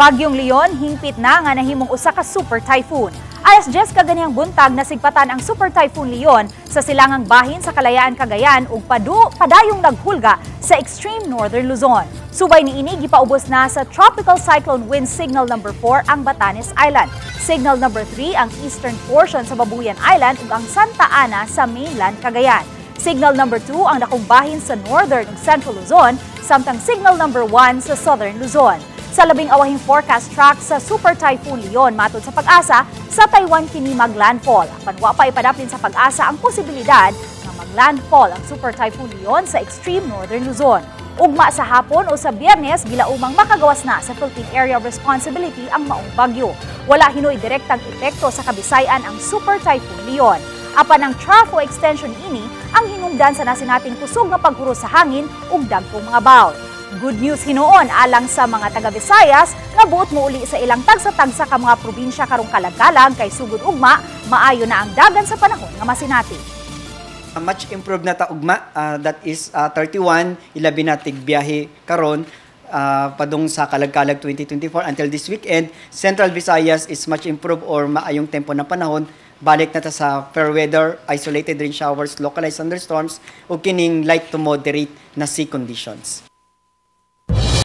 Bagyong Leon hingpit na nga nahimong usa ka super typhoon. Alas 10 kaganihang buntag, nasigpatan ang Super Typhoon Leon sa silangang bahin sa Kalayaan, Cagayan ug padayong naghulga sa extreme northern Luzon. Subay niini, gipaubos na sa Tropical Cyclone Wind Signal number 4 ang Batanes Island. Signal number 3 ang eastern portion sa Babuyan Island ug ang Santa Ana sa mainland Cagayan. Signal number 2 ang dakong bahin sa northern ug central Luzon, samtang signal number 1 sa southern Luzon. Sa labing awahing forecast track sa Super Typhoon Leon, matod sa PAGASA, sa Taiwan kini maglandfall. Apan wa pa ipadaplin sa PAGASA ang posibilidad nga maglandfall ang Super Typhoon Leon sa extreme northern Luzon. Ugma sa hapon o sa Biyernes, gilaumang makagawas na sa Philippine Area of Responsibility ang maong bagyo. Wala hinuoy direktang epekto sa Kabisayan ang Super Typhoon Leon. Apan ang trough o extension ini ang hinungdan sa nasinating kusog nga paghuros sa hangin ug dagkong mga bowl. Good news hinuon alang sa mga taga Visayas nga buot mouli sa ilang tagsa-tagsa ka mga probinsya karong kalagkalag kay sugod ugma, maayo na ang dagan sa panahon nga masinati. Much improved na ta ugma, that is 31, ilabi na tigbiyahe karon padung sa Kalagkalag 2024 until this weekend. Central Visayas is much improved or maayong tempo ng panahon. Balik na ta sa fair weather, isolated rain showers, localized thunderstorms ug kining light to moderate na sea conditions.